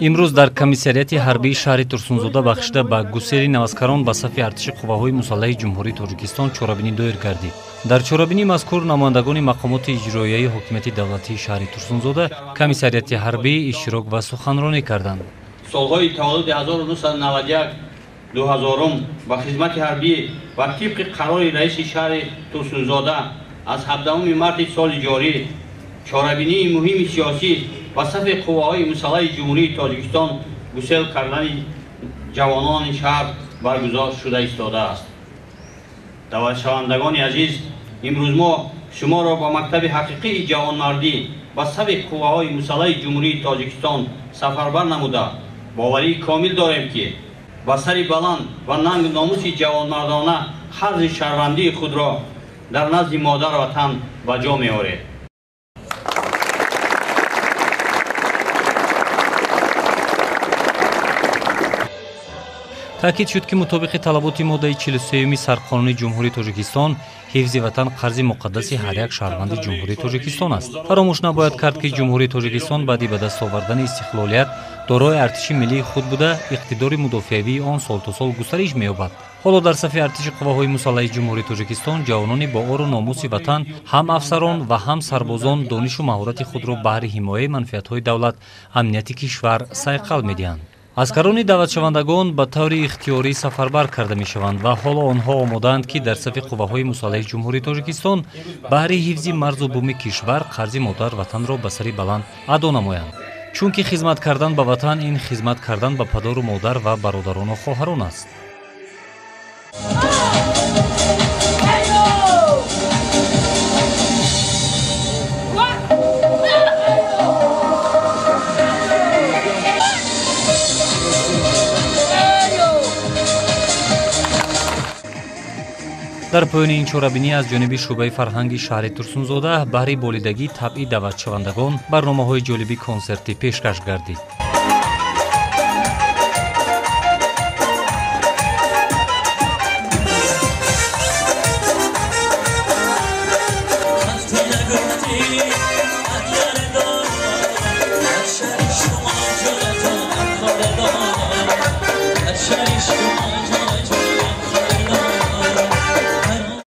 Имрӯз дар комиссариати ҳарбии шаҳри Турсунзода бахшида ба гусели наваскарон ба сафи артиши қувваҳои мусаллаҳи Ҷумҳурии Тоҷикистон чорабинӣ доир гардид. Дар чорабинии мазкур намояндагони мақомоти иҷроияи ҳокимияти давлатии шаҳри Турсунзода, комиссариати ҳарбӣ иштирок ва суханронӣ карданд. Солҳои таваллуди 1991 2000 ба хизмати ҳарбӣ ва тибқи қарори раиси шаҳри Турсунзода аз 17 марти соли ҷорӣ чорабинии муҳими сиёсӣ ба сафи қувваҳои мусаллаҳи Ҷумҳурии Тоҷикистон гусел кардани ҷавонони шаҳр баргузор шуда истодааст. Даъватшавандагони азиз, имрӯз мо шуморо ба мактаби ҳақиқии ҷавонмардӣ ба сафи қувваҳои мусаллаҳи Ҷумҳурии Тоҷикистон сафарбар намуда, боварии комил дорем, ки ба сари баланд ва нангу номуси ҷавонмардона қарзи шаҳрвандии худро дар назди модар ватан ба ҷо меоред. Таъкид шуд, ки мутобиқи талаботи моддаи 43-юми Сарқонуни Ҷумҳурии Тоҷикистон ҳифзи ватан қарзи муқаддаси ҳар як шаҳрванди Ҷумҳурии Тоҷикистон аст. Фаромӯш набояд кард, ки Ҷумҳурии Тоҷикистон баъди ба даст овардани истиқлолият дорои артиши миллии худ буда, иқтидори мудофиавии он сол то сол густариш меёбад. Ҳоло дар сафи артиши қувваҳои мусаллаҳи Ҷумҳурии Тоҷикистон ҷавонони бо ору номуси ватан, ҳам афсарон ва ҳам сарбозон донишу маҳорати худро баҳри ҳимояи манфиатҳои давлат, амнияти кишвар сайқал медиҳанд. Аскарони даъватшавандагон ба таври ихтиёрӣ сафарбар карда мешаванд ва ҳоло онҳо омодаанд, ки дар сафи қувваҳои мусаллаҳи Ҷумҳурии Тоҷикистон баҳри ҳифзи марзу буми кишвар қарзи модар ватанро ба сари баланд адо намоянд. Чунки хизмат кардан ба ватан ин хизмат кардан ба падару модар ва бародарону хоҳарон аст. Дар поёни ин чорабинӣ аз ҷониби шӯъбаи фарҳанги шаҳри Турсунзода баҳри болидагии табъи даъватшавандагон барномаҳои ҷолиби консертӣ пешкаш гардид.